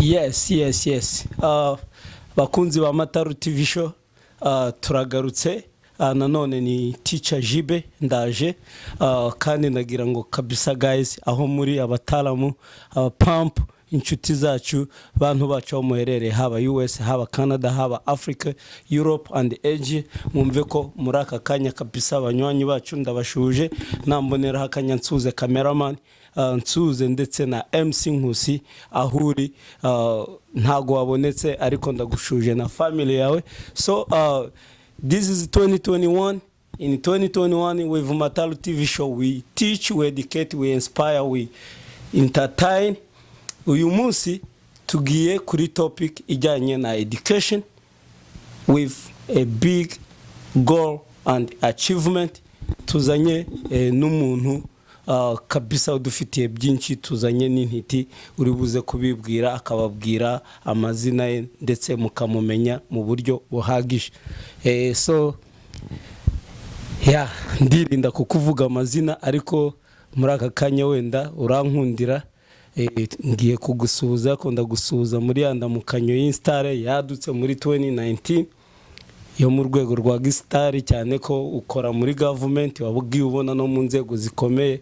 Yes. Bakunzi ba Mataru TV Show, turagarutse. Nanone ni Teacher Jibe, ndaje, kandi ndagira ngo kabisa guys, aho muri abatalamu, abapampu, inshuti zacu, bantu bacu, aho muherereye, haba US, haba Canada, haba Africa, Europe and Asia, mwumve ko muri aka kanya kabisa abanywanyi bacu ndabashuje. Namboneraho akanya nsuze cameraman, nsuze ndetse na MC Nkusi aho uri, ntago wabonetse ariko ndagushuje na family yawe. So this is 2021. In 2021 with Mataru TV Show, we teach, we educate, we inspire, we entertain. Uyu munsi tugiye kuri topic ijyanye na education with a big goal and achievement. Tuzanye n'umuntu kabisa udufitiye byinshi, tuzanye n'intiti uri buze kubibwira, akababwira amazina ye ndetse mukamumenya mu buryo buhagije. So ya, ndirinda kukuvuga amazina, ariko muri aka kanya wenda urankundira, ngiye kugusuhuza, ariko ndagusuhuza muri ya ndamukanyo y'insitare yadutse muri 2019 yo mu rwego rwa gisitari, cyane ko ukora muri gavumenti, waba ugiye ubona no mu nzego zikomeye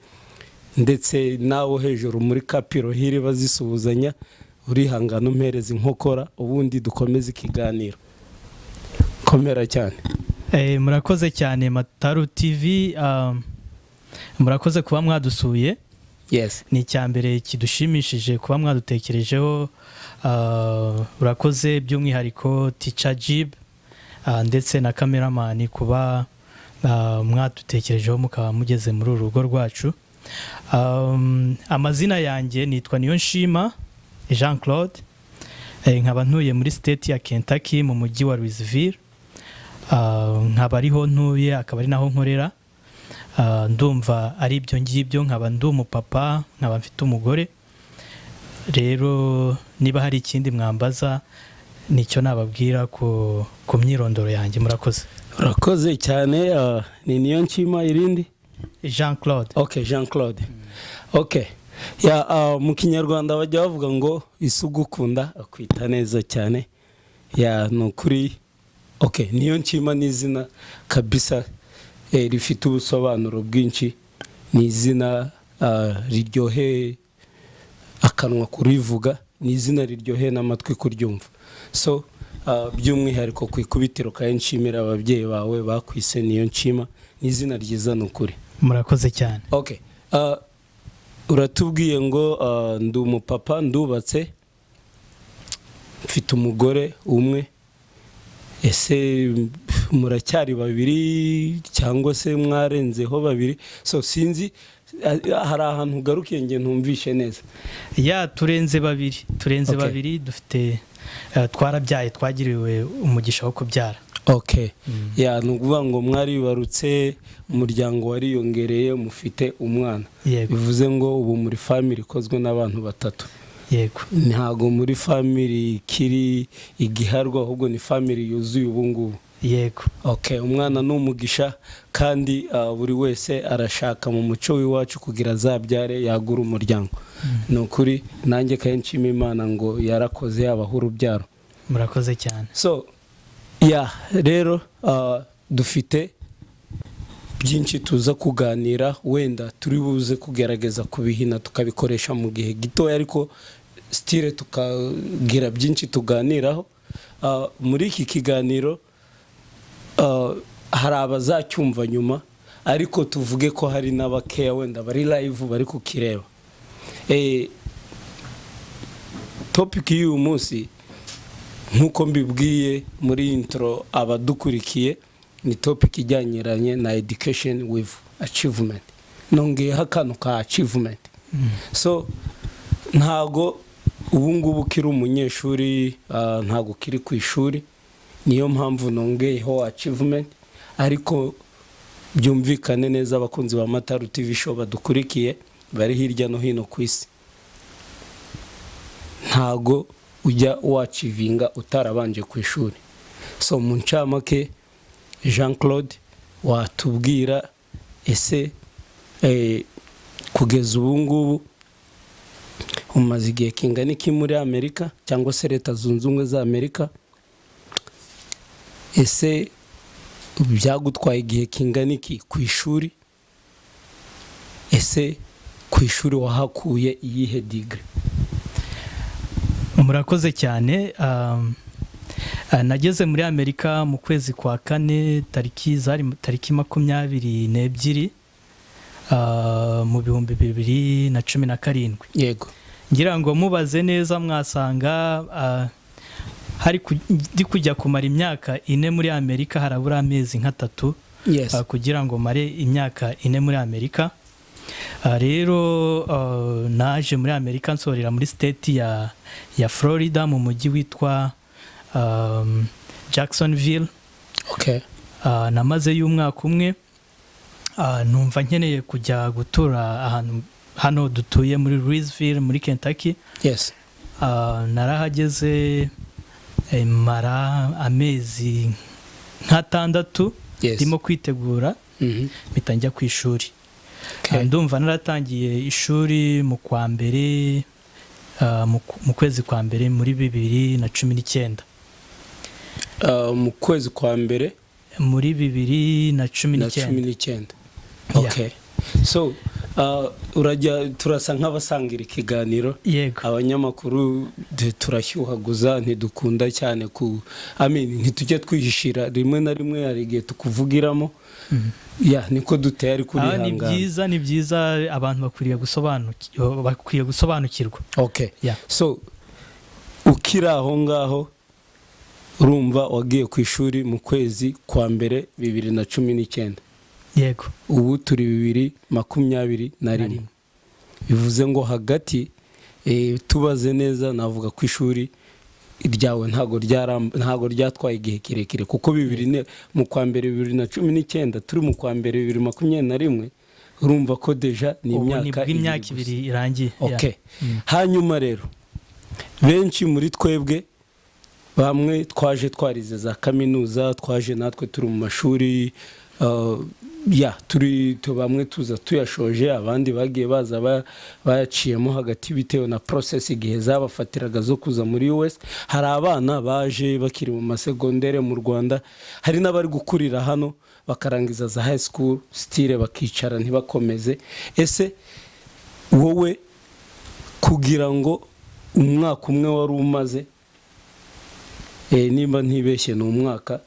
ndetse n'abo hejuru muri Capitol Hill bazisuhuzanya. Urihangana umpereza inkokora, ubundi dukomeze ikiganiro. Komera cyane. Murakoze cyane, Mataru TV, murakoze kuba mwadusuye. Ni icya mbere kidushimishije kuba mwadutekerejeho. Urakoze by'umwihariko Teacher Jib, ndetse na cameraman kuba mwadutekerejeho mukaba mugeze muri uru rugo rwacu. Amazina yanjye nitwa Niyonshima Jean Claude, nkaba ntuye muri state ya Kentucky mu mujyi wa Louisville. Nkaba ariho ntuye, akaba ari naho nkorera. Ndumva ari ibyo ngibyo. Nkaba ndi umupapa, nkaba mfite umugore. Rero niba hari ikindi mwambaza, nicyo nababwira ku myirondoro yanjye. Murakoze. Urakoze cyane. Ni Niyonshima, irindi? Jean Claude. Ok, Jean Claude, ok. Ya, mu Kinyarwanda bajya bavuga ngo "Isi ugukunda akwita neza cyane". Ya, ni ukuri. Ok, Niyonshima ni izina kabisa rifite ubusobanuro bwinshi, ni izina riryoheye akanwa kurivuga, ni izina riryoheye n'amatwi kuryumva. So by'umwihariko ku ikubitiro kandi nshimira ababyeyi bawe bakwise Niyonshima, ni izina ryiza, ni ukuri. Murakoze cyane. Ok, uratubwiye ngo ndi umupapa, ndubatse, mfite umugore umwe. Ese muracyari babiri cyangwa se mwarenzeho babiri? So sinzi, hari ahantu ugarukiye nge ntumvishe neza. Ya, turenze babiri, turenze babiri. Dufite, twarabyaye, twagiriwe umugisha wo kubyara. Ok, ya, ni ukuvuga ngo mwaribarutse, umuryango wariyongereye, mufite umwana. Yego. Bivuze ngo ubu muri family ikozwe n'abantu batatu. Yego. Ntabwo muri family ikiri igiharwa, ahubwo ni family yuzuye ubu ngubu. Yego. Ok, umwana ni umugisha, kandi buri wese arashaka mu muco w'iwacu kugira azabyare, yagura umuryango. Ni ukuri, nanjye kandi nshima Imana ngo yarakoze yabaho urubyaro. Murakoze cyane. So ya, rero dufite byinshi tuza kuganira, wenda turi buze kugerageza kubihina tukabikoresha mu gihe gitoya, ariko still tukagira byinshi tuganiraho. Muri iki kiganiro, hari abazacyumva nyuma, ariko tuvuge ko hari n'abakeya wenda bari live bari kukireba. Topic y'uyu munsi, nk'uko mbibwiye muri intro abadukurikiye, ni topic ijyanyiranye na education with achievement. Nongeyeho akantu ka achievement. So ntago ubu ngubu ukiri umunyeshuri, ntago ukiri ku ishuri, niyo mpamvu nongeyeho achievement. Ariko byumvikane neza, abakunzi ba Mataru TV Show badukurikiye bari hirya no hino ku isi, ntago ujya wachievinga utarabanje ku ishuri. So mu ncamake, Jean Claude, watubwira ese kugeza ubu ngubu Umaze igihe kingana iki muri Amerika cyangwa se Leta Zunze Ubumwe za Amerika? Ese byagutwaye igihe kingana iki ku ishuri? Ese ku ishuri wahakuye iyihe degree? Murakoze cyane. Nageze muri Amerika mu kwezi kwa kane, tariki zari tariki 22, mu 2017. Ngira ngo mubaze neza mwasanga hari ndi kujya kumara imyaka 4 muri Amerika, harabura amezi nk'3 kugira ngo mare imyaka 4 muri Amerika. Rero naje muri Amerika nsorera muri state ya Florida, mu mujyi witwa Jacksonville. Namazeyo umwaka umwe, numva nkeneye kujya gutura ahantu hano dutuye muri Louisville, muri Kentucky. Narahageze, mara amezi nk'6 ndimo kwitegura, mpita njya ku ishuri. Ndumva naratangiye ishuri mu kwa mbere, mu kwezi kwa mbere muri 2019. Mu kwezi kwa mbere muri bibiri na cumi na cumi n'icyenda. n'icyenda. Yeah. Okay, so urajya turasa nk'abasangira ikiganiro. Yego. Abanyamakuru turashyuhaguza, ntidukunda cyane ku, I mean, ntitujya twihishira. Rimwe na rimwe hari igihe tukuvugiramo ya niko duteye, ariko Ah, ni urihangana. byiza, ni byiza, abantu bakwiye gusobanukirwa. Yeah. So ukiri aho ngaho, urumva wagiye ku ishuri mu kwezi kwa mbere 2019. Yego. Ubu turi 2021. Rimwe. Bivuze ngo hagati, tubaze neza, navuga ko ishuri ryawe ntago ryatwaye igihe kirekire, kuko mu kwa mbere 2019, turi mu kwa mbere 2021, urumva ko déjà ni Ubu ni imyaka bw'imyaka 2 gusa. 2 irangiye. Okay. Yeah. Hanyuma rero benshi muri twebwe, bamwe twaje twarize za kaminuza, twaje natwe turi mu mashuri, ya turi bamwe tuza tuyashoje, abandi bagiye baza bayaciyemo hagati bitewe na process igihe zabafatiraga zo kuza muri US. Hari abana baje bakiri mu masegondere mu Rwanda, hari n'abari gukurira hano bakarangiza za high school, still bakicara ntibakomeze. Ese wowe, kugira ngo umwaka umwe wari umaze, nimba ntibeshye ni umwaka,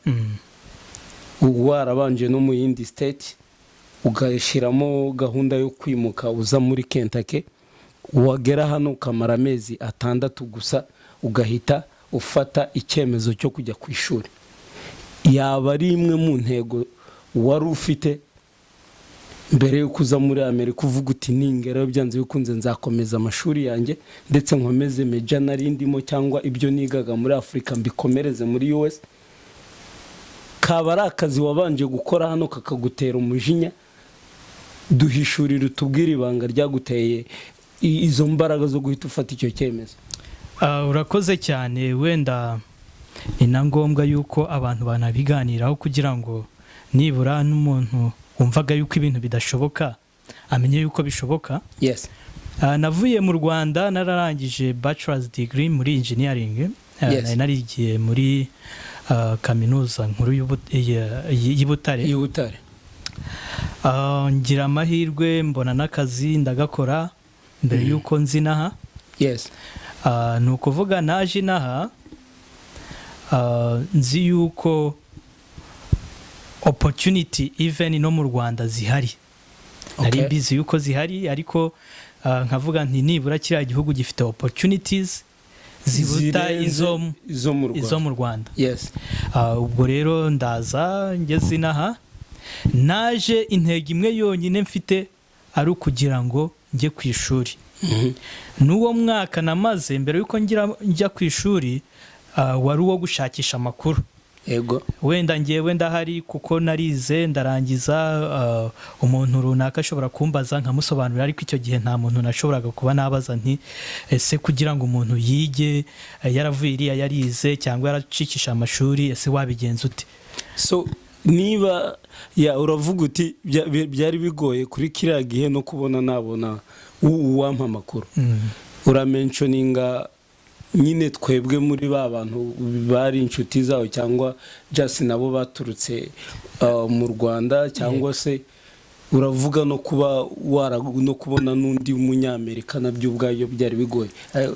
warabanje no mu yindi state, ugashyiramo gahunda yo kwimuka uza muri Kentucky, wagera hano ukamara amezi 6 gusa ugahita ufata icyemezo cyo kujya ku ishuri, yaba ari imwe mu ntego wari ufite mbere yo kuza muri Amerika, uvuga uti: "Ningerayo byanze bikunze nzakomeza amashuri yanjye, ndetse nkomeze major nari ndimo cyangwa ibyo nigaga muri Afurika mbikomereze muri US"? Kaba ari akazi wabanje gukora hano kakagutera umujinya? Duhishurire, utubwire ibanga ryaguteye izo mbaraga zo guhita ufata icyo cyemezo. Urakoze cyane. Wenda ni na ngombwa yuko abantu banabiganiraho kugira ngo nibura n'umuntu wumvaga yuko ibintu bidashoboka amenye yuko bishoboka. Navuye mu Rwanda nararangije bachelor's degree muri engineering. Nari narigiye muri kaminuza nkuru y'i Butare. I Butare. Ngira amahirwe mbona n'akazi, ndagakora mbere y'uko nza inaha. Ni ukuvuga naje inaha, nzi yuko opportunity even no mu Rwanda zihari, nari mbizi yuko zihari, ariko nkavuga nti nibura kiriya gihugu gifite opportunities ziruta Zirenze izo mu izo Rwanda. mu Rwanda. Ubwo rero ndaza, ngeze inaha, naje intego imwe yonyine mfite ari ukugira ngo njye ku ishuri. N'uwo mwaka namaze mbere y'uko njya ku ishuri, wari uwo gushakisha amakuru. Wenda ngewe ndahari kuko narize ndarangiza, umuntu runaka ashobora kumbaza nkamusobanurira, ariko icyo gihe nta muntu nashoboraga kuba nabaza nti: "Ese kugira ngo umuntu yige, yaravuye iriya yarize cyangwa yaracikisha amashuri, ese wabigenza ute?" So niba ya uravuga uti byari bigoye kuri kiriya gihe no kubona nabona uwampa amakuru. Uramentioninga nyine twebwe muri ba bantu bari inshuti zawe, cyangwa just nabo baturutse mu Rwanda, cyangwa se uravuga no kuba wara no kubona n'undi Munyamerika, nabyo ubwabyo byari bigoye.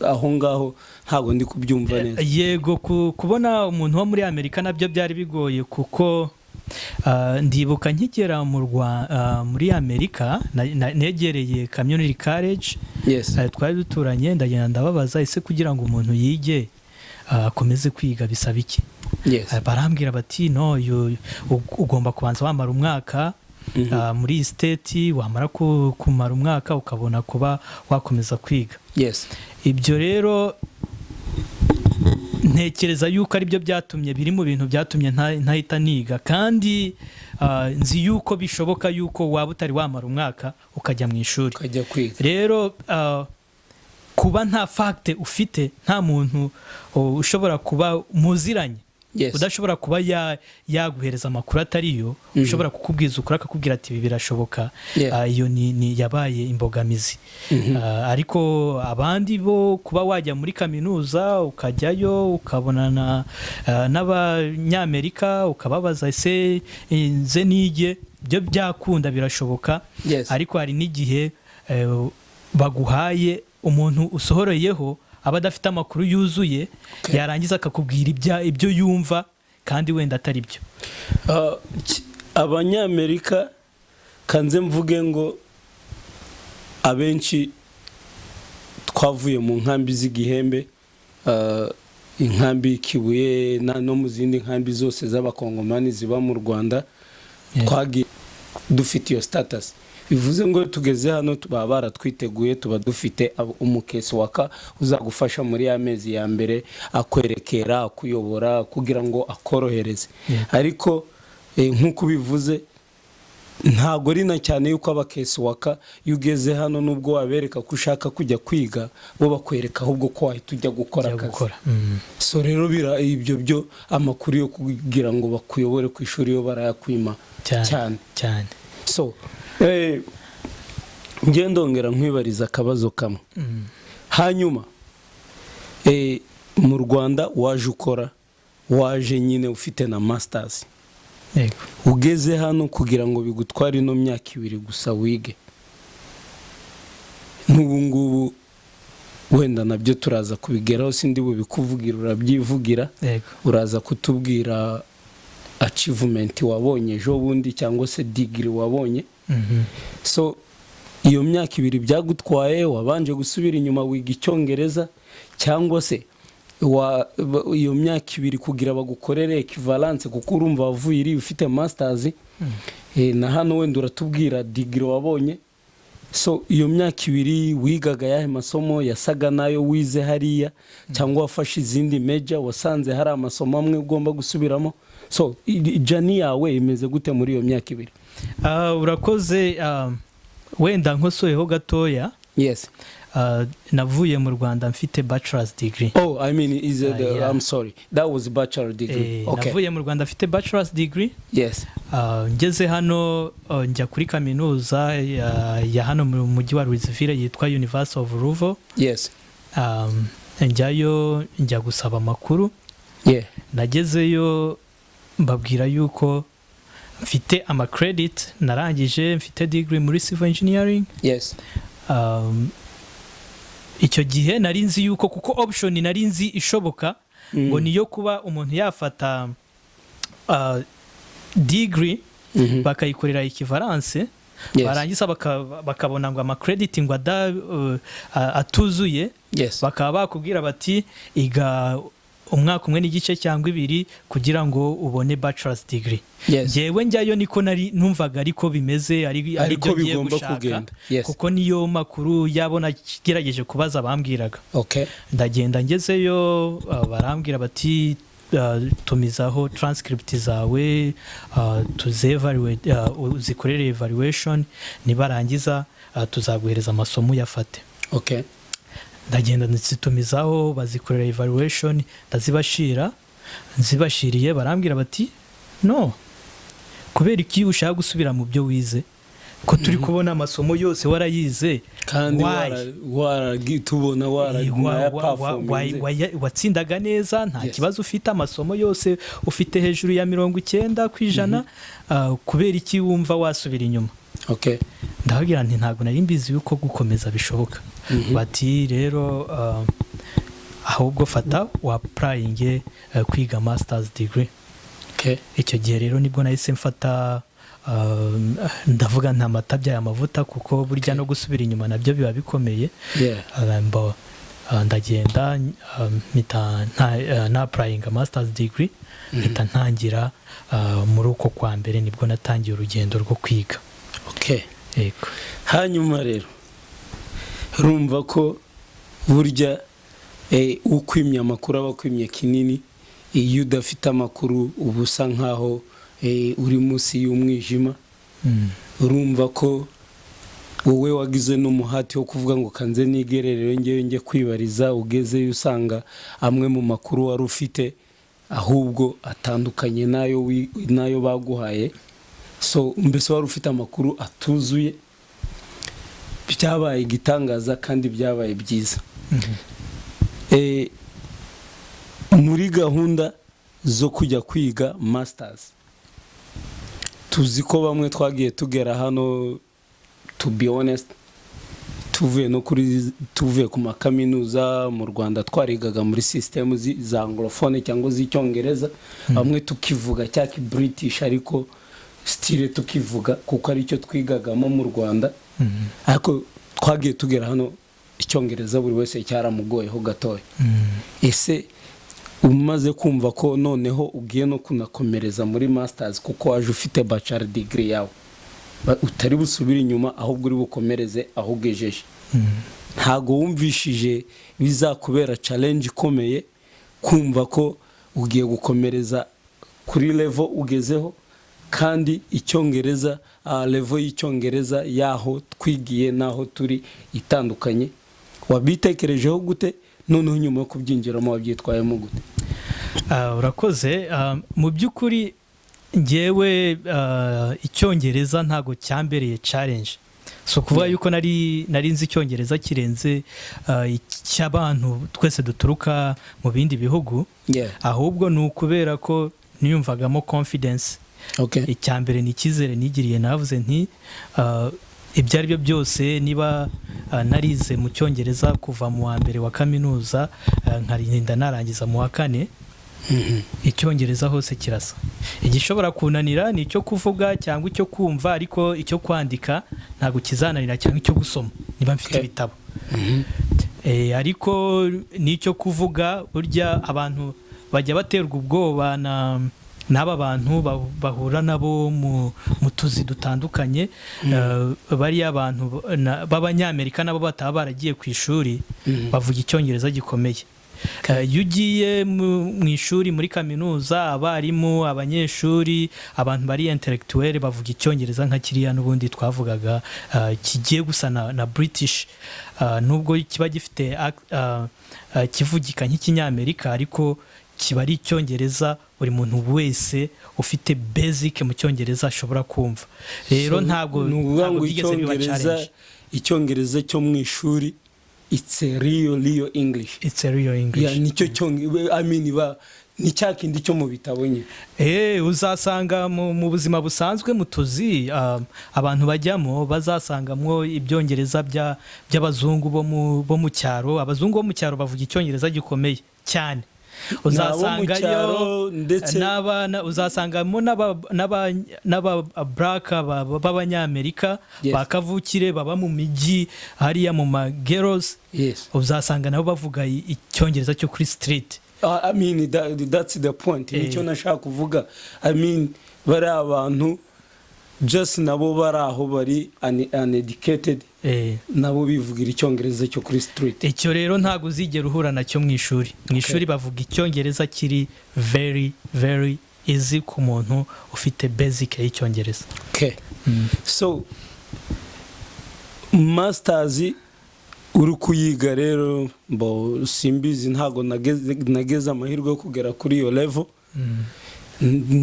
Aho ngaho ntabwo ndi kubyumva neza. Yego, kubona umuntu wo muri Amerika nabyo byari bigoye, kuko ndibuka nkigera muri Amerika negereye community college twari duturanye, ndagenda ndababaza: "Ese kugira ngo umuntu yige, akomeze kwiga, bisaba iki?" Barambwira bati: "No, ugomba kubanza wamara umwaka muri iyi state, wamara kumara umwaka ukabona kuba wakomeza kwiga." Ibyo rero ntekereza yuko ari byo byatumye, biri mu bintu byatumye ntahita niga, kandi nzi yuko bishoboka yuko waba utari wamara umwaka ukajya mu ishuri. Ukajya kwiga. Rero kuba nta fact ufite, nta muntu ushobora kuba muziranye, udashobora kuba yaguhereza amakuru atariyo, ushobora kukubwiza ukuri akakubwira ati: "Ibi birashoboka." Iyo ni yabaye imbogamizi. Ariko abandi bo kuba wajya muri kaminuza, ukajyayo ukabonana n'Abanyamerika, ukababaza: "Ese nze nige?" Byo byakunda, birashoboka. Ariko hari n'igihe baguhaye umuntu usohoreyeho aba adafite amakuru yuzuye, yarangiza akakubwira ibyo yumva kandi wenda atari byo. Abanyamerika, kanze mvuge ngo abenshi twavuye mu nkambi z'igihembe, inkambi Kibuye no mu zindi nkambi zose z'Abakongomani ziba mu Rwanda, twagiye dufite iyo status. Bivuze ngo tugeze hano tuba baratwiteguye, tuba dufite umu case worker uzagufasha muri ya mezi ya mbere, akwerekera, akuyobora kugira ngo akorohereze. Ariko nk'uko ubivuze, ntabwo ari na cyane yuko aba case worker, iyo ugeze hano, nubwo wabereka ko ushaka kujya kwiga, bo bakwereka ahubwo ko wahita ujya gukora Ujya akazi. gukora. So rero ibyo byo amakuru yo kugira ngo bakuyobore ku ishuri yo barayakwima cyane. Cyane. Cyane. So njye ndongera nkwibariza akabazo kamwe. Hanyuma mu Rwanda waje ukora, waje nyine ufite na masters. Yego. Ugeze hano, kugira ngo bigutware ino myaka 2 gusa wige, n'ubu ngubu wenda nabyo turaza kubigeraho, sindi bubikuvugira, urabyivugira. Yego. Uraza kutubwira achievement wabonye ejo bundi, cyangwa se degree wabonye. So iyo myaka 2 byagutwaye, wabanje gusubira inyuma wiga Icyongereza, cyangwa se iyo myaka 2 kugira bagukorere equivalence, kuko urumva wavuye iri ufite masters, na hano wenda uratubwira degree wabonye. So iyo myaka 2 wigaga yahe masomo? Yasaga nayo wize hariya, cyangwa wafashe izindi major, wasanze hari amasomo amwe ugomba gusubiramo? So journey yawe imeze gute muri iyo myaka 2? Urakoze. Wenda nkosoyeho gatoya. Navuye mu Rwanda mfite bachelor's degree. Oh, I mean, is it Yeah. I'm sorry, that was bachelor degree. Navuye mu Rwanda mfite bachelor's degree. Ngeze hano, njya kuri kaminuza ya hano mu mujyi wa Louisville yitwa University of Louisville. Njyayo njya gusaba amakuru. Nagezeyo mbabwira yuko mfite ama credit, narangije mfite degree muri civil engineering. Icyo gihe nari nzi yuko, kuko option nari nzi ishoboka ngo niyo kuba umuntu yafata degree bakayikorera equivalence, barangiza bakabona ngo ama credit ngo atuzuye, bakaba bakubwira bati: "Iga umwaka umwe n'igice cyangwa 2 kugira ngo ubone bachelor's degree." Njyewe njyayo niko nari numvaga ariko bimeze, ari Ariko byo ngiye bigomba gushaka, kugenda. Kuko niyo makuru yabo nagerageje kubaza bambwiraga. Ndagenda, ngezeyo, barambwira bati: "Tumizaho transcript zawe, uzikorere evaluation, nibarangiza tuzaguhereza amasomo uyafate." Ndagenda nzitumizaho, bazikorera evaluation, ndazibashira. Nzibashiriye barambwira bati: "No, kubera iki ushaka gusubira mu byo wize? Ko turi kubona amasomo yose warayize, kandi why? Tubona warayaperforminze. Watsindaga neza, nta kibazo ufite, amasomo yose ufite hejuru ya 90%, kubera iki wumva wasubira inyuma? Ndababwira nti ntabwo nari mbizi yuko gukomeza bishoboka. Bati rero ahubwo fata wa-applyinge kwiga masters degree. Icyo gihe rero nibwo nahise mfata, ndavuga nta mata abyaye amavuta, kuko burya no gusubira inyuma nabyo biba bikomeye. Ndagenda, mpita na-applyinga masters degree, mpita ntangira muri uko kwa mbere, nibwo natangiye urugendo rwo kwiga. Yego. Hanyuma rero urumva ko burya ukwimye amakuru aba akwimye kinini. Iyo udafite amakuru uba usa nkaho uri munsi y'umwijima. Urumva ko wowe wagize n'umuhati wo kuvuga ngo kanze nigerere ngewe njye kwibariza, ugezeyo usanga amwe mu makuru wari ufite ahubwo atandukanye n'ayo baguhaye. So mbese wari ufite amakuru atuzuye. Byabaye igitangaza kandi byabaye byiza. Muri gahunda zo kujya kwiga masters, tuzi ko bamwe twagiye tugera hano, to be honest, tuvuye no kuri tuvuye ku makaminuza mu Rwanda, twarigaga muri sisitemu za anglophone cyangwa z'Icyongereza, bamwe tukivuga cya British, ariko still tukivuga kuko aricyo twigagamo mu Rwanda. Ariko twagiye tugera hano, Icyongereza buri wese cyaramugoyeho gatoya. Ese umaze kumva ko noneho ugiye no kunakomereza muri masters, kuko waje ufite bachelor degree yawe, utari busubire inyuma, ahubwo uri bukomereze aho ugejeje, ntago wumvishije bizakubera challenge ikomeye kumva ko ugiye gukomereza kuri level ugezeho, kandi Icyongereza, level y'Icyongereza y'aho twigiye n'aho turi itandukanye? Wabitekerejeho gute? Noneho nyuma yo kubyinjiramo wabyitwayemo gute? Urakoze. Mu by'ukuri ngewe Icyongereza ntabwo cyambereye challenge. Si ukuvuga yuko nari nzi Icyongereza kirenze icy'abantu twese duturuka mu bindi bihugu, ahubwo ni ukubera ko niyumvagamo confidence. Icya mbere ni icyizere nigiriye. Navuze nti ibyo ari byo byose, niba narize mu Cyongereza kuva mu wa mbere wa kaminuza, nkarinda narangiza mu wa kane, Icyongereza hose kirasa. Igishobora kunanira ni icyo kuvuga cyangwa icyo kumva, ariko icyo kwandika ntabwo kizananira, cyangwa icyo gusoma niba mfite ibitabo. Ariko n'icyo kuvuga, burya abantu bajya baterwa ubwoba na n'aba bantu bahura nabo mu tuzi dutandukanye. Bariya bantu b'Abanyamerika nabo bataba baragiye ku ishuri bavuga Icyongereza gikomeye. Iyo ugiye mu ishuri, muri kaminuza, abarimu, abanyeshuri, abantu bari intellectuel bavuga Icyongereza nka kiriya n'ubundi twavugaga, kigiye gusa na British, nubwo kiba gifite kivugika nk'Ikinyamerika, ariko kiba ari Icyongereza buri muntu wese ufite basic mu Cyongereza ashobora kumva. Rero So, ntabwo ni ukuvuga ntabwo ngo byigeze biba Icyongereza, challenge. Icyongereza cyo mu ishuri, it's a real real English. It's a real English. Yeah, nicyo cyongereza, I mean, ba ni cya kindi cyo mu bitabo nyine. Uzasanga mu buzima busanzwe, mu tuzi abantu bajyamo, bazasangamo Ibyongereza by'abazungu bo mu cyaro. Abazungu bo mu cyaro bavuga Icyongereza gikomeye cyane. N'abo mu cyaro ndetse n'abana, uzasangamo n'aba black b'Abanyamerika ba kavukire baba mu mijyi hariya mu maghettos. Uzasanga nabo bavuga Icyongereza cyo kuri street. I mean, that's the point. Nicyo nashaka kuvuga. I mean, bari abantu just nabo bari aho bari uneducated, nabo bivugira Icyongereza cyo kuri street. Icyo rero ntabwo uzigera uhura nacyo mu ishuri. Mu ishuri bavuga Icyongereza kiri very very easy ku muntu ufite basic y'Icyongereza. Okay. So masters uri kuyiga rero, mbo simbizi, ntabwo nageze amahirwe yo kugera kuri iyo level.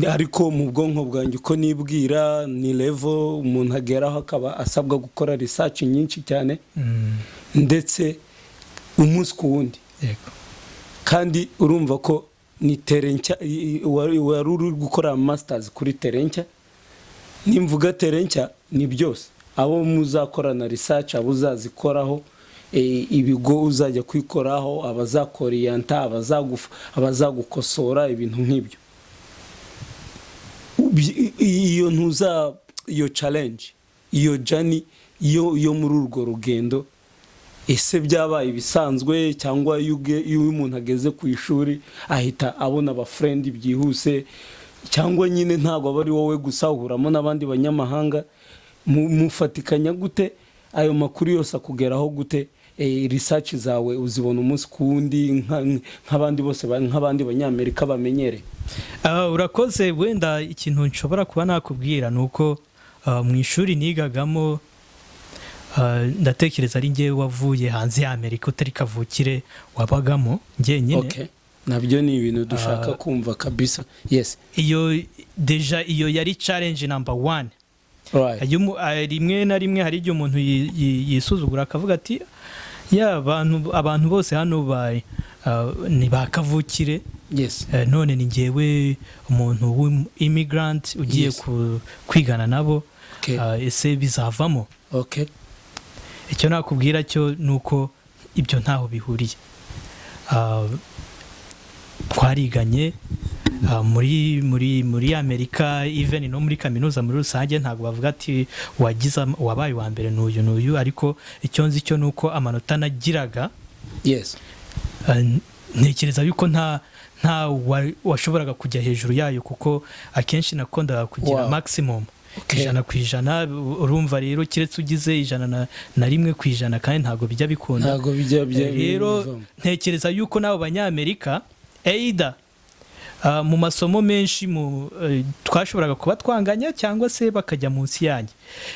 Ariko mu bwonko bwanjye uko nibwira, ni level umuntu ageraho akaba asabwa gukora research nyinshi cyane, ndetse umunsi ku wundi. Kandi urumva ko ni terrain nshya, wari uri gukora masters kuri terrain nshya. Nimvuga terrain nshya, ni byose: abo muzakorana research, abo uzazikoraho, ibigo uzajya kwikoraho, abazakoriyanta, abazagukosora, ibintu nk'ibyo. Iyo ntuza, iyo challenge, iyo journey yo muri urwo rugendo, ese byabaye ibisanzwe, cyangwa iyo umuntu ageze ku ishuri ahita abona aba friend byihuse, cyangwa nyine ntabwo aba ari wowe gusa, uhuramo n'abandi banyamahanga, mufatikanya gute? Ayo makuru yose akugeraho gute? Research zawe uzibona umunsi ku wundi nk'abandi bose, nk'abandi Banyamerika bamenyereye? Ah, urakoze. Wenda ikintu nshobora kuba nakubwira ni uko mu ishuri nigagamo, ndatekereza ari njyewe wavuye hanze ya Amerika utari kavukire wabagamo njyenyine. Okay. Nabyo ni ibintu dushaka kumva kabisa, yes. Iyo déjà iyo yari challenge number one. Rimwe na rimwe hari igihe umuntu yisuzugura akavuga ati: "Ya, abantu bose hano ni ba kavukire." None ni njyewe umuntu w'immigrant ugiye kwigana nabo. Ese bizavamo? Icyo nakubwira cyo ni uko ibyo ntaho bihuriye. Twariganye muri Amerika, even no muri kaminuza muri rusange, ntabwo bavuga ati wabaye uwa mbere n'uyu n'uyu. Ariko icyo nzi cyo ni uko amanota nagiraga, ntekereza yuko nta washoboraga kujya hejuru yayo, kuko akenshi nakundaga kugira maximum 100%. Urumva rero, keretse ugize 101%, kandi ntabwo bijya bikunda. Ntabwo bijya Rero bivamo. ntekereza yuko n'abo Banyamerika either mu masomo menshi twashoboraga kuba twanganya cyangwa se bakajya munsi yanjye.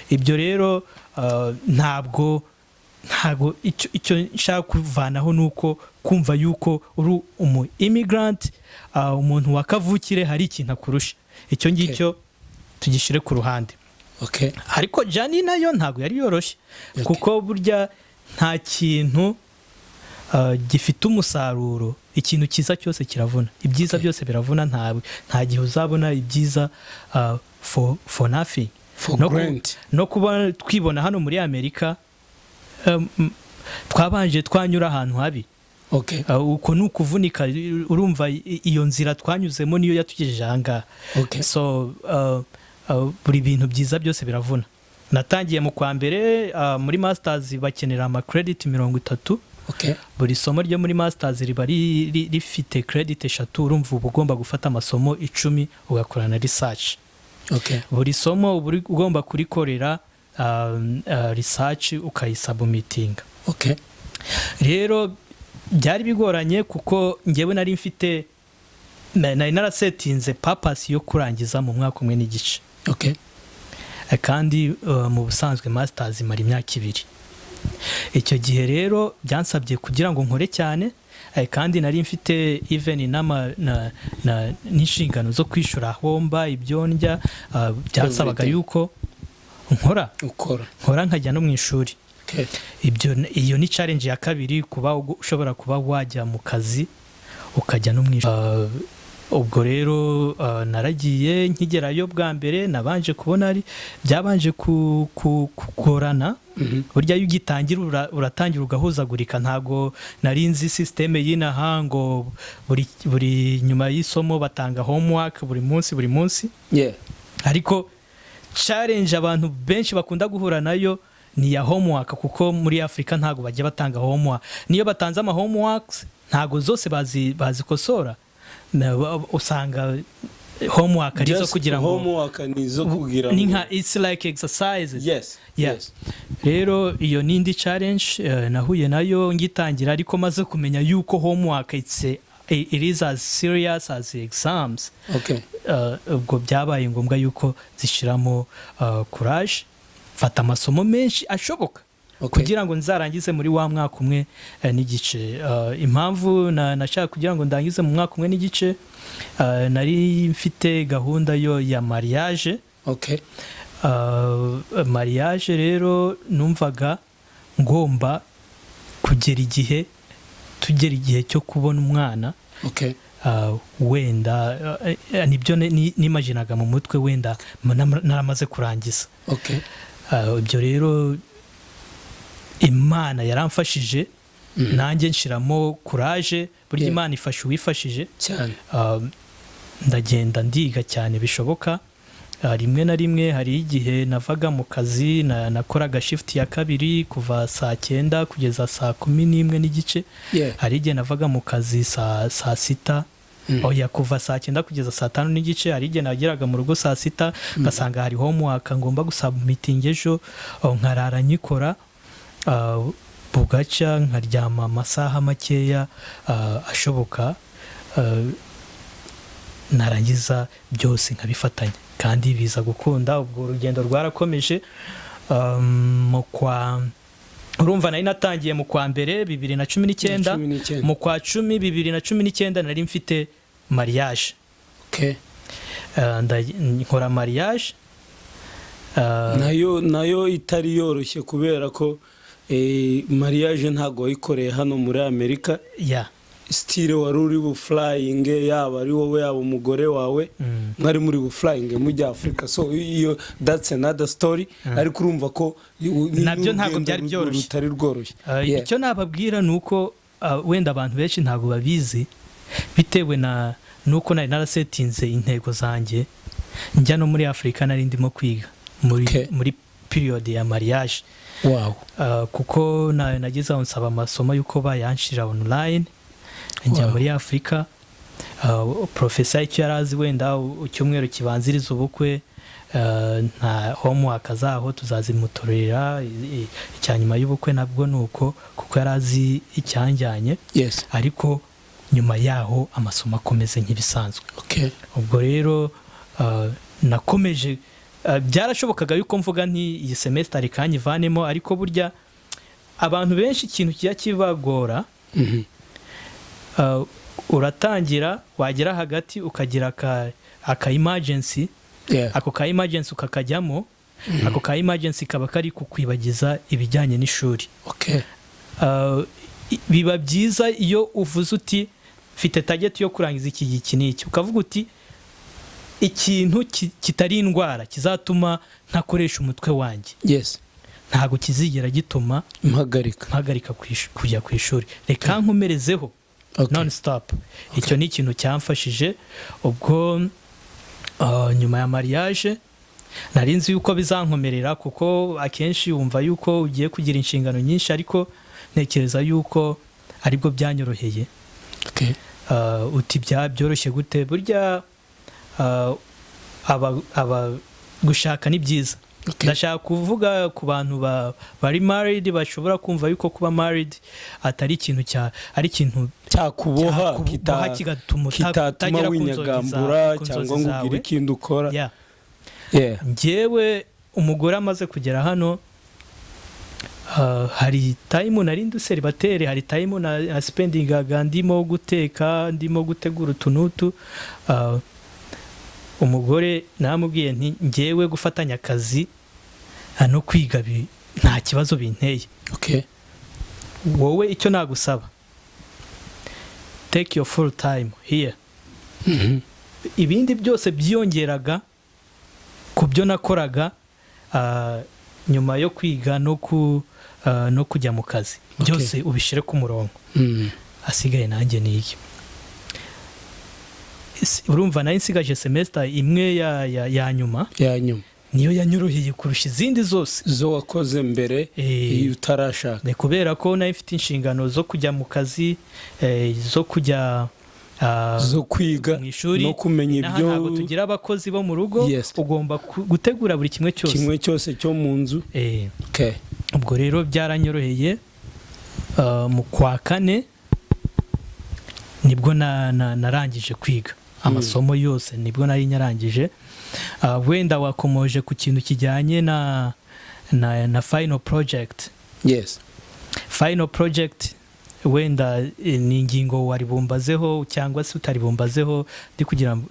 Ibyo rero ntabwo icyo nshaka kuvanaho ni uko kumva yuko uri umu immigrant, umuntu wa kavukire hari ikintu akurusha, icyo ngicyo tugishyire ku ruhande. Ariko journey nayo ntabwo yari yoroshye, kuko burya nta kintu gifite umusaruro, ikintu cyiza cyose kiravuna, ibyiza byose biravuna. Nta gihe uzabona ibyiza for nothing. For grant. No kuba twibona hano muri Amerika, twabanje twanyura ahantu habi. Uko ni ukuvunika. Urumva iyo nzira twanyuzemo niyo yatugejeje aha ngaha. So buri bintu byiza byose biravuna. Natangiye mu kwa mbere, muri masters bakenera ama credit 30. Buri somo ryo muri masters riba rifite credit 3. Urumva uba ugomba gufata amasomo 10, ugakora na research. Buri somo uba ugomba kurikorera research, ukayisubmittinga. Rero byari bigoranye, kuko ngewe nari mfite nari narasettinze purpose yo kurangiza mu mwaka umwe n'igice. Kandi mu busanzwe masters imara imyaka 2. Icyo gihe rero byansabye kugira ngo nkore cyane, kandi nari mfite even n'inshingano zo kwishyura aho mba, ibyo ndya, byasabaga Everything. yuko nkora, Ukora. nkora nkajya no mu ishuri. Ibyo, iyo ni challenge ya kabiri, kuba ushobora kuba wajya mu kazi ukajya no mu ishuri. Ubwo rero naragiye, nkigerayo bwa mbere nabanje kubona ari byabanje kugorana. Burya iyo ugitangira uratangira ugahuzagurika. Ntabwo nari nzi système y'inaha, ngo buri nyuma y'isomo batanga homework buri munsi, buri munsi. Ariko challenge abantu benshi bakunda guhura nayo ni iya homework, kuko muri Afurika ntabwo bajya batanga homework. Niyo batanze ama homeworks, ntabwo zose bazikosora. Usanga homework ari izo Just kugira ngo homework ni izo kugira ni ngo nka, it's like exercises. Yeah. Rero iyo ni indi challenge nahuye nayo ngitangira. Ariko maze kumenya yuko homework it is as serious as exams, ubwo byabaye ngombwa yuko zishiramo courage, mfata amasomo menshi ashoboka. Kugira ngo nzarangize muri wa mwaka umwe n'igice. Impamvu nashaka kugira ngo ndangize mu mwaka umwe n'igice, nari mfite gahunda yo ya mariage. Mariage rero numvaga ngomba kugera igihe, tugera igihe cyo kubona umwana. Wenda nibyo nimaginaga mu mutwe, wenda naramaze kurangiza. Ibyo rero Imana yaramfashije, nanjye nshiramo courage burya. Imana ifasha uwifashije. Cyane. Ndagenda ndiga cyane bishoboka. Rimwe na rimwe hari igihe navaga mu kazi, nakoraga shift ya kabiri kuva saa 9 kugeza saa 11:30. Hari igihe navaga mu kazi saa 6, oya, kuva saa 9 kugeza saa 5:30. Hari igihe nageraga mu rugo saa 6, ngasanga hari homework ngomba gusubmittinga ejo, oh, nkarara nyikora, bugacya nkaryama amasaha makeya ashoboka, narangiza byose nkabifatanya kandi biza gukunda. Ubwo urugendo rwarakomeje. Mu kwa, urumva nari natangiye mu kwa mbere 2019. 19. Mu kwa 10 2019 nari mfite mariage. Nkora mariage. Nayo itari yoroshye kubera ko mariage ntabwo wayikoreye hano muri Amerika. Still wari uri buflyinge, yaba ari wowe, yaba umugore wawe, mwari muri buflyinge mujya Afurika. So iyo that's another story, ariko urumva ko ni Nabyo ntabwo n'urugendo byari byoroshye. rutari rworoshye. Icyo nababwira ni uko wenda abantu benshi ntabwo babizi, bitewe na nuko nari narasettinze intego zanjye njya no muri Afurika, nari ndimo kwiga muri, muri period ya mariage. Kuko nageze aho nsaba amasomo y'uko bayanshira online, njya muri Afurika. Professor icyo yari azi, wenda icyumweru kibanziriza ubukwe, nta homework zaho tuzazimutorera, icya nyuma y'ubukwe nabwo ni uko, kuko yari azi icyanjyanye. Ariko nyuma yaho amasomo akomeze nk'ibisanzwe. Ubwo rero nakomeje. Byarashobokaga yuko mvuga nti iyi semester reka nyivanemo, ariko burya abantu benshi ikintu kijya kibagora, uratangira, wagera hagati ukagira aka emergency. Ako ka emergency ukakajyamo, ako ka emergency kaba kari kukwibagiza ibijyanye n'ishuri. Biba byiza iyo uvuze uti mfite target yo kurangiza iki, iki n'iki, ukavuga uti ikintu kitari indwara kizatuma ntakoresha umutwe wanjye ntabwo kizigera gituma mpagarika mpagarika kujya ku ishuri, reka nkomerezeho non stop. Icyo ni ikintu cyamfashije. Ubwo nyuma ya mariage nari nzi yuko bizankomerera, kuko akenshi wumva yuko ugiye kugira inshingano nyinshi, ariko ntekereza yuko aribwo byanyoroheye. Uti byoroshye gute? Burya aba gushaka ni byiza. Ndashaka kuvuga ku bantu bari married, bashobora kumva yuko kuba married atari ikintu cya, ari ikintu cyakuboha, cyakuboha, kigatuma kitatuma utagera ku nzozi winyagambura ku cyangwa nzozi ngo ugire zawe. ikindi ukora. Njyewe umugore amaze kugera hano, hari time nari ndi célibataire, hari time na spendingaga ndimo guteka, ndimo gutegura utu n'utu. Umugore namubwiye nti njyewe gufatanya akazi no kwiga nta kibazo binteye. Wowe icyo nagusaba, take your full time here. Ibindi byose byiyongeraga ku byo nakoraga nyuma yo kwiga no kujya mu kazi, byose ubishyire ku murongo, asigaye nanjye niyo. Urumva nari nsigaje semester imwe ya nyuma. Ya nyuma. Niyo yanyoroheye kurusha izindi zose zo wakoze mbere iyo utarashaka. Ni kubera ko nari mfite inshingano zo kujya mu kazi, zo kujya zo kwiga, mu ishuri, no kumenya Inaha ibyo ntabwo tugira abakozi bo mu rugo. Ugomba gutegura buri kimwe cyose, kimwe cyose cyo mu nzu. Ubwo rero byaranyoroheye. Mu kwa kane nibwo narangije kwiga amasomo yose, nibwo nari nyarangije. Wenda wakomoje ku kintu kijyanye na final project. Final project wenda ni ingingo wari bumbazeho cyangwa se utari bumbazeho, ndi kugira ngo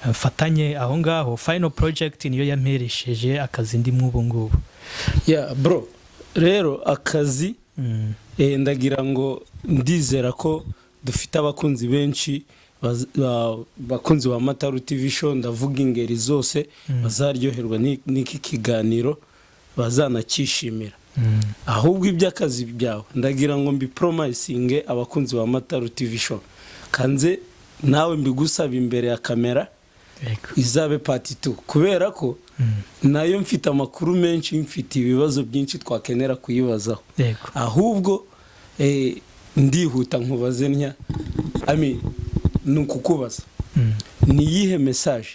mfatanye aho ngaho. Final project niyo yamperesheje akazi ndimo ubu ngubu. Yeah bro, rero akazi, ndagira ngo ndizera ko dufite abakunzi benshi, bakunzi ba Mataru TV Show, ndavuga ingeri zose, bazaryoherwa n'iki kiganiro, bazanacyishimira. Ahubwo iby'akazi byawe ndagira ngo mbipromisinge abakunzi ba Mataru TV Show, kanze nawe mbigusaba imbere ya kamera, izabe part 2, kubera ko nayo mfite amakuru menshi, mfite ibibazo byinshi twakenera kuyibazaho. Ahubwo ndihuta nkubaze ntya, I mean, ni ukukubaza, ni iyihe message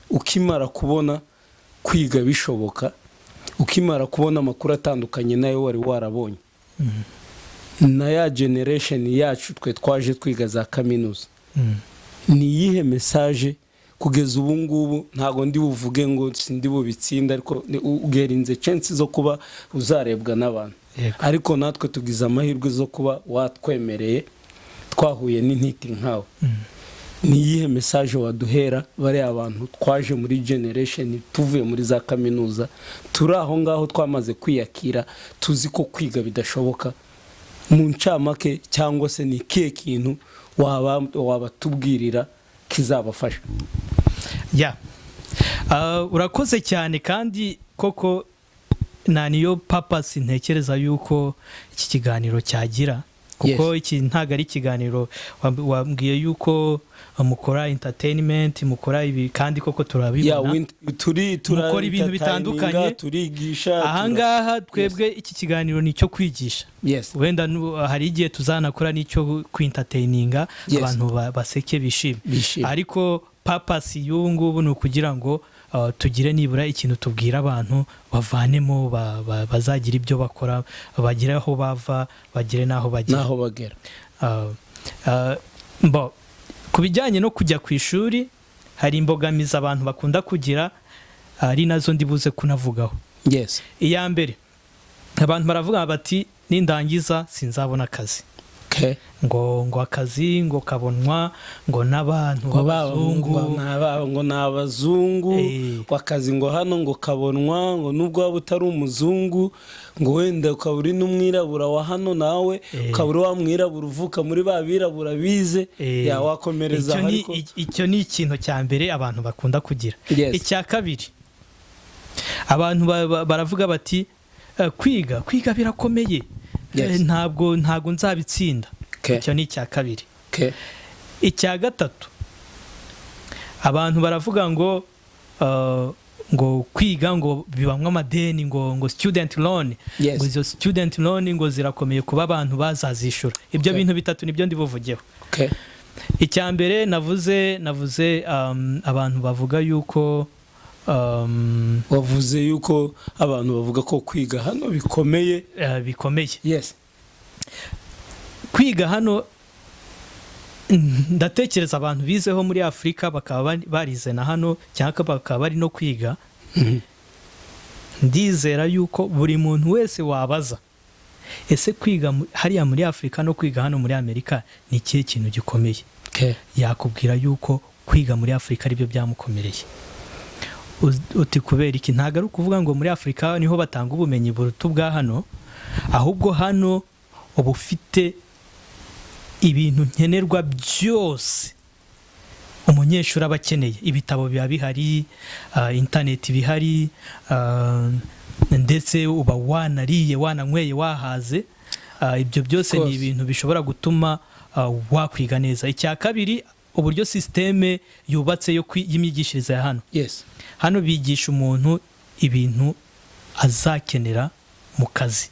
ukimara kubona kwiga bishoboka, ukimara kubona amakuru atandukanye nayo wari warabonye na ya generation yacu twe twaje twiga za kaminuza, ni iyihe message kugeza ubu ngubu? Ntabwo ndi buvuge ngo sindi bubitsinde, ariko ugerinze chance zo kuba uzarebwa n'abantu, ariko natwe tugize amahirwe zo kuba watwemereye, twahuye n'intiti nkawe. Ni iyihe message waduhera bariya abantu twaje muri generation tuvuye muri za kaminuza, turi aho ngaho twamaze kwiyakira, tuzi ko kwiga bidashoboka? Mu ncamake, cyangwa se ni ikihe kintu wabatubwirira kizabafasha? Ya, urakoze cyane. Kandi koko nta niyo purpose ntekereza yuko iki kiganiro cyagira, kuko iki ntabwo ari ikiganiro wambwiye yuko mukora entertainment, mukora ibi, kandi koko turabibona. Turi Mukora ibintu bitandukanye. Turigisha. Ahangaha twebwe iki kiganiro ni icyo kwigisha. Wenda hari igihe tuzanakora n'icyo kwintertaininga, abantu baseke, bishime. Bishime. Ariko purpose y'ubu ngubu ni ukugira ngo tugire nibura ikintu tubwira abantu bavanemo, bazagira ibyo bakora, bagire aho bava, bagire n'aho bagera. N'aho bagera. Mbo, ku bijyanye no kujya ku ishuri, hari imbogamizi abantu bakunda kugira, ari nazo ndi buze kunavugaho. Iya mbere, abantu baravuga bati: "Nindangiza sinzabona akazi." Ngo akazi ngo kabonwa ngo n'abantu ngo b'abazungu. Ngo ni abazungu. Ngo akazi ngo hano ngo kabonwa ngo nubwo waba utari umuzungu, ngo wenda ukaba uri n'umwirabura wa hano nawe, ukaba uri wa mwirabura uvuka muri ba birabura bize. Ya, wakomereza Icyo aho ni ariko. Icyo ni ikintu cya mbere abantu bakunda kugira. Icya kabiri, abantu baravuga bati: "Kwiga birakomeye. Ntabwo nzabitsinda." Icyo ni icya kabiri. Icya gatatu, abantu baravuga ngo kwiga ngo bibamwo amadeni, ngo student loan, ngo izo student loan ngo zirakomeye kuba abantu bazazishyura. Ibyo bintu bitatu nibyo ndi buvugeho. Icya mbere navuze abantu bavuga yuko Wavuze yuko abantu bavuga ko kwiga hano bikomeye. Bikomeye. Kwiga hano, ndatekereza abantu bizeho muri Afurika bakaba barize na hano, cyangwa bakaba bari no kwiga, ndizera yuko buri muntu wese wabaza: "Ese kwiga hariya muri Afurika no kwiga hano muri Amerika ni ikihe kintu gikomeye?" Yakubwira yuko kwiga muri Afurika aribyo byamukomereye. Uti: "Kubera iki?" Ntabwo ari ukuvuga ngo muri Afurika niho batanga ubumenyi buruta ubwa hano, ahubwo hano uba ufite ibintu nkenerwa byose umunyeshuri aba akeneye. Ibitabo biba bihari, interineti bihari, ndetse uba wanariye, wananyweye, wahaze. Ibyo byose ni Course. ibintu bishobora gutuma wakwiga neza. Icya kabiri, uburyo système yubatse yo y'imyigishirize ya hano. Hano bigisha umuntu ibintu azakenera mu kazi.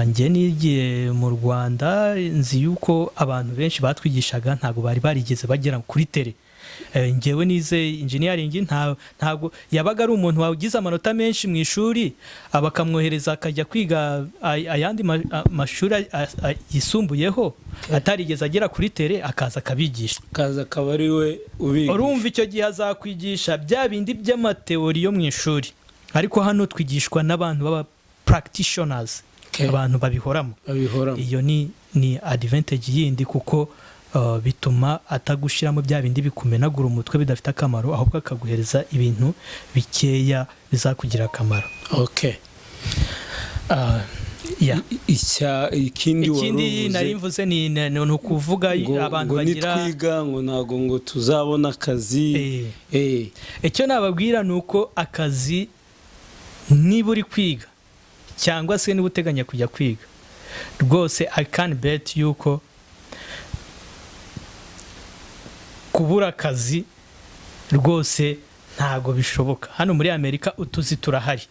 Njye nigiye mu Rwanda, nzi yuko abantu benshi batwigishaga ntabwo bari barigeze bagera kuri terrain. Njyewe nize engineering, ntabwo yabaga ari umuntu wagize amanota menshi mu ishuri, bakamwohereza akajya kwiga ayandi mashuri yisumbuyeho, atarigeze agera kuri terrain, akaza akabigisha. Kaza akaba ari we ubigisha. Urumva icyo gihe azakwigisha bya bindi by'amatheory yo mu ishuri, ariko hano twigishwa n'abantu baba practitioners. Abantu babihoramo. Babihoramo. Iyo ni advantage yindi, kuko bituma atagushiramo bya bindi bikumenagura umutwe bidafite akamaro, ahubwo akaguhereza ibintu bikeya bizakugira akamaro. Yeah. Ikindi wari Ikindi uvuze nari mvuze ni ukuvuga ngo, abantu ngo bagira nitwiga ngo ntabwo ngo tuzabona akazi. Icyo nababwira ni uko akazi, niba uri kwiga cyangwa se niba uteganya kujya kwiga, rwose I can bet yuko kubura akazi rwose ntabwo bishoboka. Hano muri Amerika utuzi turahari.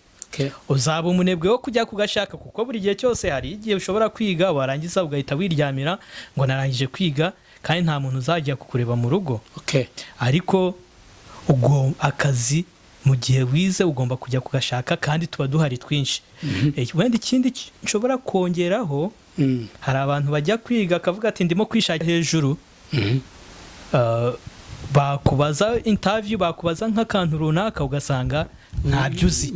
Uzaba umunebwe wo kujya kugashaka, kuko buri gihe cyose hari igihe ushobora kwiga warangiza ugahita wiryamira ngo narangije kwiga, kandi nta muntu uzajya kukureba mu rugo. Ariko ubwo akazi, mu gihe wize, ugomba kujya kugashaka, kandi tuba duhari twinshi. Wenda ikindi nshobora kongeraho, hari abantu bajya kwiga akavuga ati ndimo kwishakira hejuru. Bakubaza interview, bakubaza nk'akantu runaka, ugasanga ntabyo uzi.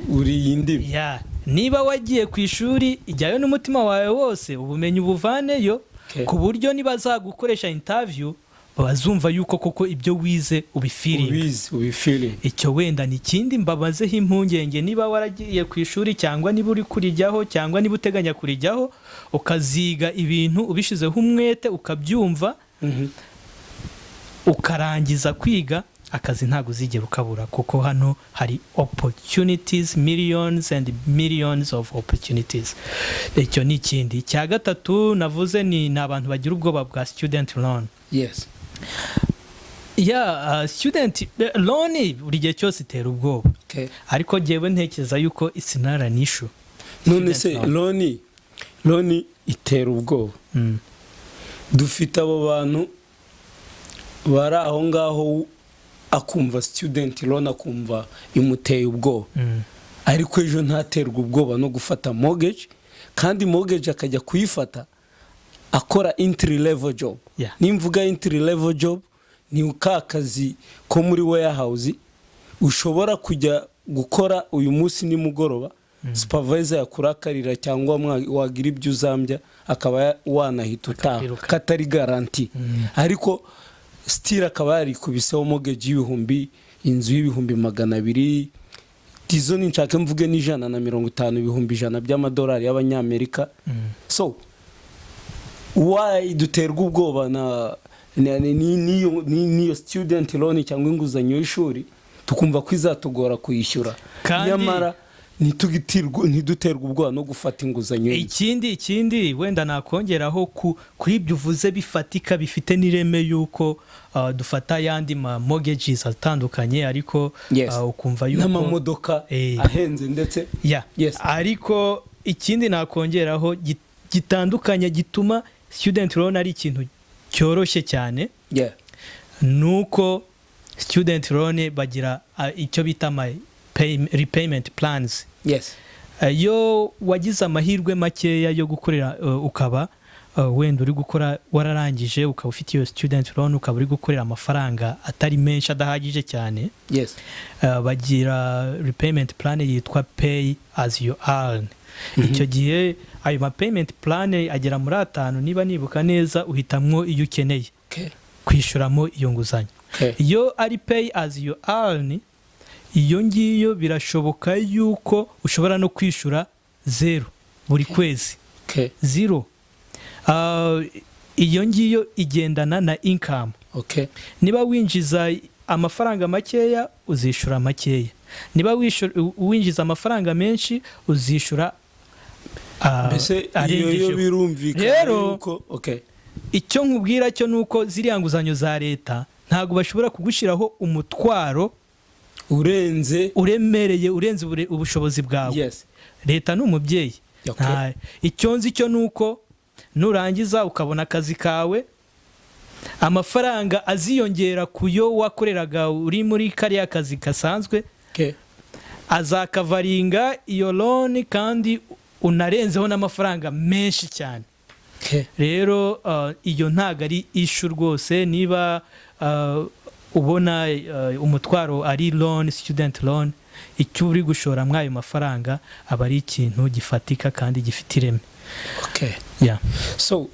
Uri indimi. Ya, niba wagiye ku ishuri, ijyayo n'umutima wawe wose, ubumenyi ubuvaneyo, ku buryo nibazagukoresha interview bazumva yuko koko ibyo wize ubifeelinga. Ubizi, ubifeeling. Icyo wenda ni ikindi mbabazeho impungenge. Niba waragiye ku ishuri, cyangwa niba uri kurijyaho, cyangwa niba uteganya kurijyaho, ukaziga ibintu ubishyizeho umwete, ukabyumva, ukarangiza kwiga, akazi ntabwo uzigera ukabura, kuko hano hari opportunities, millions and millions of opportunities. Icyo ni ikindi. Icya gatatu navuze ni abantu bagira ubwoba bwa student loan. Ya, student loan buri gihe cyose itera ubwoba, ariko jyewe ntekereza yuko it's not an issue. None se Student loan. Loan itera ubwoba. Dufite abo bantu bari aho ngaho, akumva student loan, akumva imuteye ubwoba, ariko ejo ntaterwa ubwoba no gufata mortgage, kandi mortgage akajya kuyifata akora entry level job. Nimvuga entry level job, ni ka kazi ko muri warehouse ushobora kujya gukora uyu munsi, nimugoroba supervisor yakurakarira cyangwa wagira ibyo uzambya, akaba wanahita utaha. Akakwiruka. Katari guarantee, ariko still akaba yarikubiseho mortgage y'ibihumbi, inzu y'ibihumbi 200, izo ni nshake mvuge n'150, 100,000 by'amadolari y'abanyamerika. So why duterwa ubwoba na n'iyo student loan cyangwa inguzanyo y'ishuri, tukumva ko izatugora kuyishyura, nyamara ntiduterwe ubwoba no gufata inguzanyo y'inzu? Ikindi wenda nakongeraho kuri ibyo uvuze bifatika, bifite n'ireme, yuko dufata ayandi ma mortgages atandukanye, ariko ukumva yuko n'amamodoka ahenze ndetse. Ariko ikindi nakongeraho gitandukanye gituma student loan ari ikintu cyoroshye cyane, nuko student loan bagira icyo bita ama repayment plans. Iyo wagize amahirwe makeya yo gukorera, ukaba wenda uri gukora, wararangije, ukaba ufite iyo student loan, ukaba uri gukorera amafaranga atari menshi, adahagije cyane, bagira repayment plan yitwa pay as you earn. Icyo gihe ayo ma payment plan agera muri atanu niba nibuka neza, uhitamwo iyo ukeneye kwishyuramo iyo nguzanyo. Iyo ari pay as you earn, iyo ngiyo birashoboka yuko ushobora no kwishyura zero buri kwezi. Zero. Iyo ngiyo igendana na income. Niba winjiza amafaranga makeya, uzishyura makeya. Niba winjiza amafaranga menshi, uzishyura Mbese iyo yo arengejeho. birumvikana Rero, yuko icyo nkubwira cyo ni uko ziriya nguzanyo za leta ntabwo bashobora kugushyiraho umutwaro urenze. Uremereye, urenze ubushobozi bwawe. Leta ni umubyeyi. Icyo nzi cyo ni uko nurangiza ukabona akazi kawe, amafaranga aziyongera ku yo wakoreraga uri muri kariya kazi gasanzwe, azacoveringa iyo loan, kandi unarenzeho n'amafaranga menshi cyane. Rero iyo ntabwo ari issue rwose. Niba ubona umutwaro ari loan, student loan. icyo uri gushora muri ayo mafaranga aba ari ikintu gifatika kandi gifite ireme. Yeah. So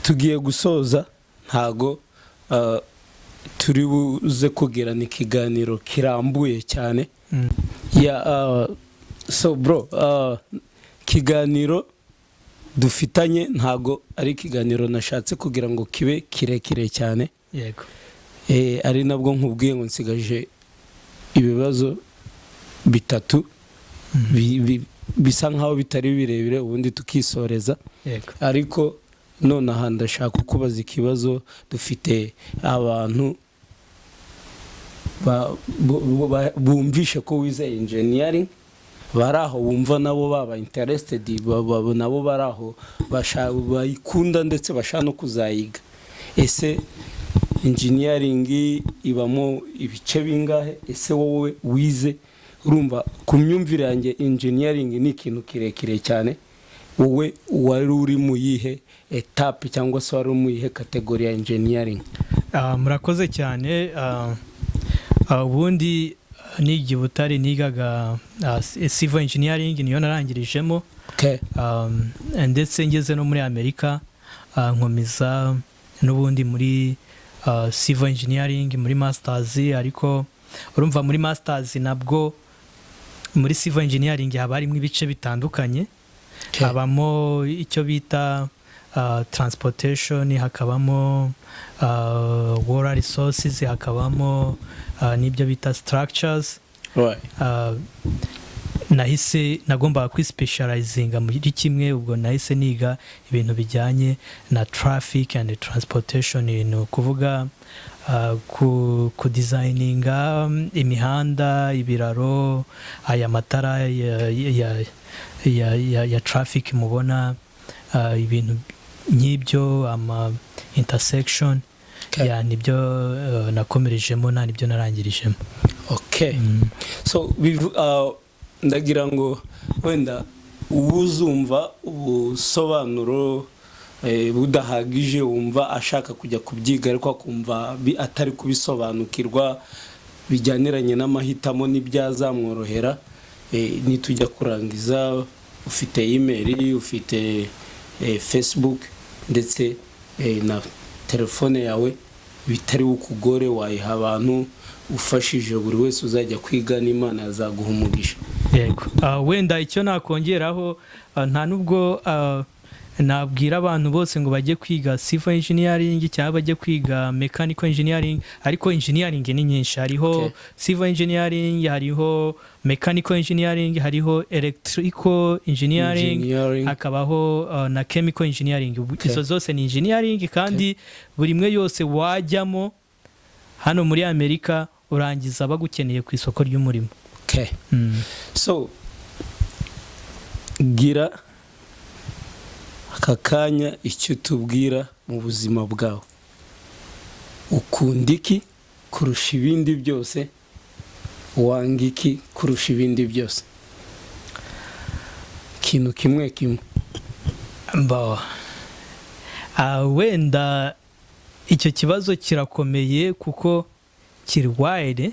tugiye gusoza, ntago turi buze kugirana ikiganiro kirambuye cyane. Yeah, so bro, kiganiro dufitanye ntago ari ikiganiro nashatse kugira ngo kibe kirekire cyane. Ari nabwo nkubwiye ngo nsigaje ibibazo bitatu bisa nkaho bitari birebire, ubundi tukisoreza. Ariko nonaha ndashaka kukubaza ikibazo. Dufite abantu bumvishe ko wize engineering, bari aho bumva nabo baba interested, nabo bari aho bayikunda ndetse bashaka no kuzayiga. Ese engineering ibamo ibice bingahe? Ese wowe wize, urumva ku myumvire yanjye engineering ni ikintu kirekire cyane, wowe wari uri mu yihe étape cyangwa se wari uri mu yihe category ya engineering? Murakoze cyane. Ubundi niga i Butare nigaga civil engineering, niyo narangirijemo. Ndetse ngeze no muri Amerika nkomeza n'ubundi muri civil engineering muri masters. Ariko urumva muri masters nabwo muri civil engineering haba harimo ibice bitandukanye. Habamo icyo bita transportation, hakabamo water resources, hakabamo n'ibyo bita structures. Nahise nagombaga kwispecializinga muri kimwe. Ubwo nahise niga ibintu bijyanye na traffic and transportation, ni ukuvuga ku designinga imihanda, ibiraro, aya matara ya traffic mubona, ibintu nk'ibyo, ama intersection. Ya, nibyo nakomerejemo nibyo narangirijemo. Okay. So ndagira ngo wenda uwuzumva ubusobanuro budahagije, wumva ashaka kujya kubyiga ariko akumva atari kubisobanukirwa bijyaniranye n'amahitamo n'ibyazamworohera, nitujya kurangiza ufite email, ufite Facebook ndetse na telefone yawe, bitari bukugore wayiha abantu ufashije buri wese uzajya kwiga, n'Imana yazaguha umugisha. Yego. Wenda icyo nakongeraho, nta nubwo nabwira abantu bose ngo bajye kwiga civil engineering cyangwa bajye kwiga mechanical engineering, ariko engineering ni nyinshi. Hariho civil engineering, hariho mechanical engineering, hariho electrical engineering, Engineering. hakabaho na chemical engineering. Izo zose ni engineering, kandi buri imwe yose wajyamo hano muri Amerika urangiza bagukeneye ku isoko ry'umurimo. So gira aka kanya icyo tubwira mu buzima bwawe: ukunda iki kurusha ibindi byose, wanga iki kurusha ibindi byose? Ikintu kimwe kimwe. Mba wenda icyo kibazo kirakomeye kuko kiri wide.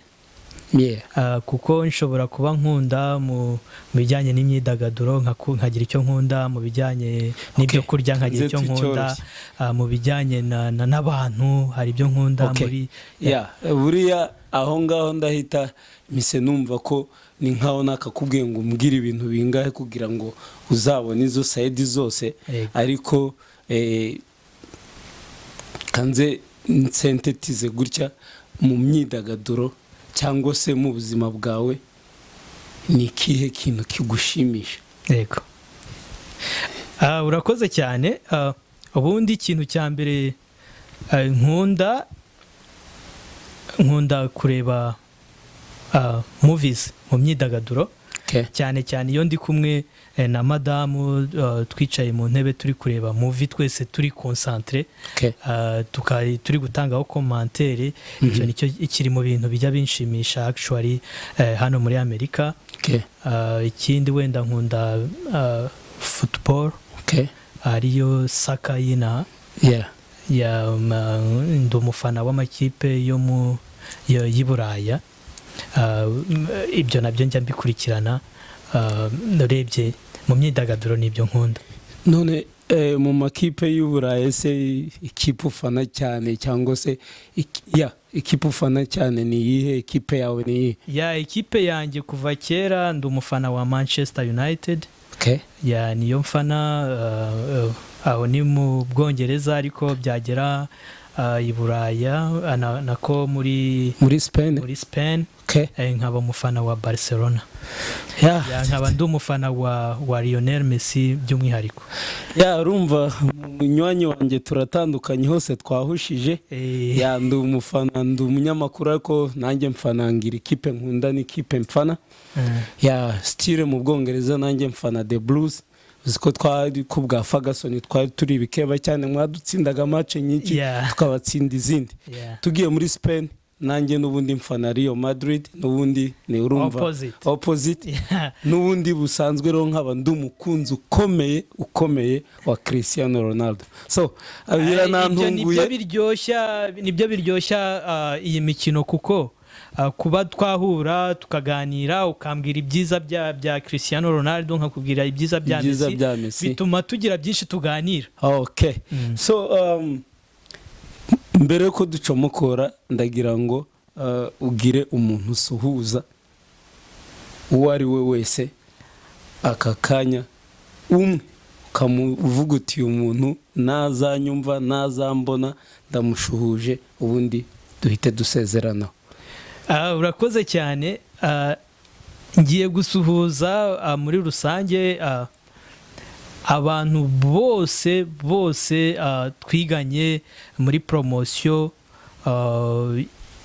Kuko nshobora kuba nkunda mu bijyanye n'imyidagaduro, nkagira icyo nkunda mu bijyanye n'ibyo kurya, nkagira Nze icyo nkunda tucyoroshye. Mu bijyanye n'abantu, hari ibyo nkunda muri Yeah, buriya aho ngaho ndahita mise numva ko ni nkaho nakakubwiye ngo umbwire ibintu bingahe kugira ngo uzabone izo side zose. Ariko kanze nsentetize gutya: mu myidagaduro cyangwa se mu buzima bwawe, ni ikihe kintu kigushimisha? Yego. Urakoze cyane. Ubundi ikintu cya mbere nkunda kureba movies mu myidagaduro, cyane cyane iyo ndi kumwe na madamu, twicaye mu ntebe turi kureba movie, twese turi concentré, turi gutangaho commentaire. Icyo nicyo kiri mu bintu bijya binshimisha actually hano muri Amerika. Ikindi wenda nkunda football, ariyo soccer y'inaha. Ya, ndi umufana w'amakipe yo mu y'i Buraya. Ibyo nabyo njya mbikurikirana. Urebye mu myidagaduro, nibyo nkunda. None mu makipe y'Uburayi se, ikipe ufana cyane, cyangwa se ya ikipe ufana cyane ni iyihe? Ikipe yawe ni iyihe? Ya, ikipe yanjye kuva kera ndi umufana wa Manchester United. Ya, niyo mfana. Aho ni mu Bwongereza, ariko byagera i Buraya, nako muri Muri Spain. Muri Spain, nkaba umufana wa Barcelona. Ya, nkaba ndi umufana wa Lionel Messi by'umwihariko. Ya, urumva munywanyi wanjye, turatandukanye hose, twahushije. Ya, ndi umufana, ndi umunyamakuru, ariko nanjye mfana, ngira ikipe nkunda n'ikipe mfana. Ya, still mu Bwongereza nanjye mfana The Blues. Uzi ko twari ku bwa Ferguson, twari turi ibikeba cyane, mwadutsindaga match nyinshi, tukabatsinda izindi. Tugiye muri Spain, nanjye n'ubundi mfana Real Madrid, n'ubundi ni urumva Opposite. Opposite. N'ubundi busanzwe rero nkaba ndi umukunzi ukomeye ukomeye wa Cristiano Ronaldo, so Ibyo nibyo biranantunguye. biryoshya, nibyo biryoshya iyi mikino, kuko kuba twahura tukaganira, ukambwira ibyiza bya Cristiano Ronaldo, nkakubwira ibyiza bya Ibyiza Messi, bya Messi. bituma tugira byinshi tuganira. Okay, so mbere yuko ducomokora, ndagira ngo ugire umuntu usuhuza, uwo ari we wese, aka kanya umwe, ukamuvuga uti: "Uyu muntu nazanyumva, nazambona, ndamushuhuje," ubundi duhite dusezeranaho. Urakoze cyane. Ngiye gusuhuza muri rusange abantu bose bose twiganye muri promotion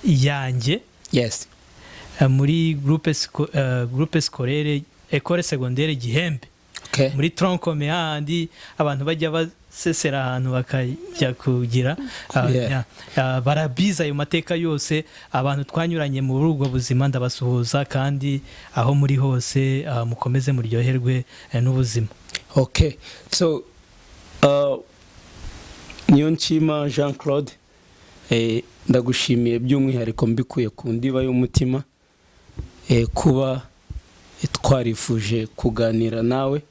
yanjye, muri groupe scolaire École Secondaire Gihembe, muri tronc commun, hahandi abantu bajya basesera ahantu bakajya kugira barabizi ayo mateka yose. Abantu twanyuranye muri ubwo buzima ndabasuhuza, kandi aho muri hose mukomeze muryoherwe n'ubuzima. Okay, so niyo nshima Jean Claude, ndagushimiye by'umwihariko mbikuye ku ndiba y'umutima, kuba twarifuje kuganira nawe.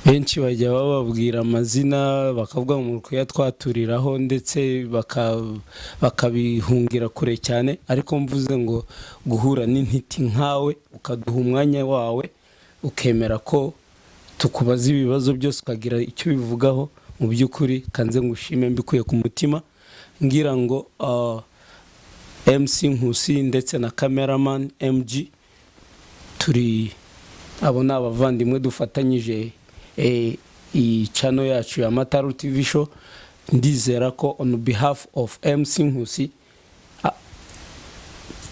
Benshi bajya bababwira amazina bakavuga ngo kuyatwaturiraho, ndetse bakabihungira kure cyane, ariko mvuze ngo guhura n'intiti nkawe, ukaduha umwanya wawe, ukemera ko tukubaza ibibazo byose, ukagira icyo ubivugaho, mu by'ukuri kanze ngushime mbikuye ku mutima, ngira ngo MC Nkusi ndetse na cameraman MG, turi abo ni abavandimwe dufatanyije iyi channel yacu ya Mataru TV Show. Ndizera ko on behalf of MC Nkusi,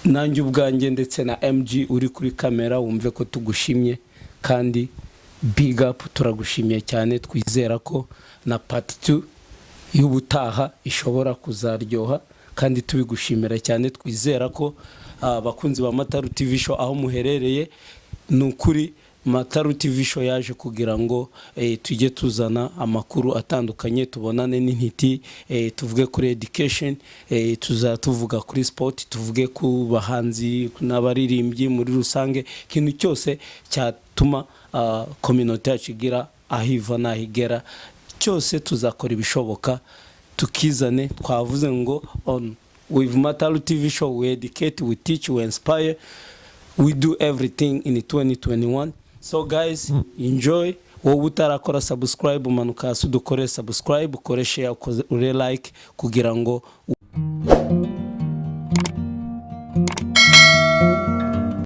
nanjye ubwanjye ndetse na MG uri kuri kamera, wumve ko tugushimye kandi big up, turagushimiye cyane. Twizera ko na part 2 y'ubutaha ishobora kuzaryoha, kandi tubigushimira cyane. Twizera ko abakunzi ba Mataru TV Show aho muherereye, ni ukuri Mataru TV Show yaje kugira ngo tujye tuzana amakuru atandukanye, tubonane n'intiti, tuvuge kuri education, tuzatuvuga kuri sport, tuvuge ku bahanzi n'abaririmbyi muri rusange, ikintu cyose cyatuma community yacu igira aho iva n'aho igera cyose, tuzakora ibishoboka tukizane. Twavuze ngo on with Mataru TV Show, we educate, we teach, we inspire, we do everything in 2021. So guys, enjoy. Wowe utarakora subscribe, umanuka hasi udukore subscribe, ukore share, ukore like kugira ngo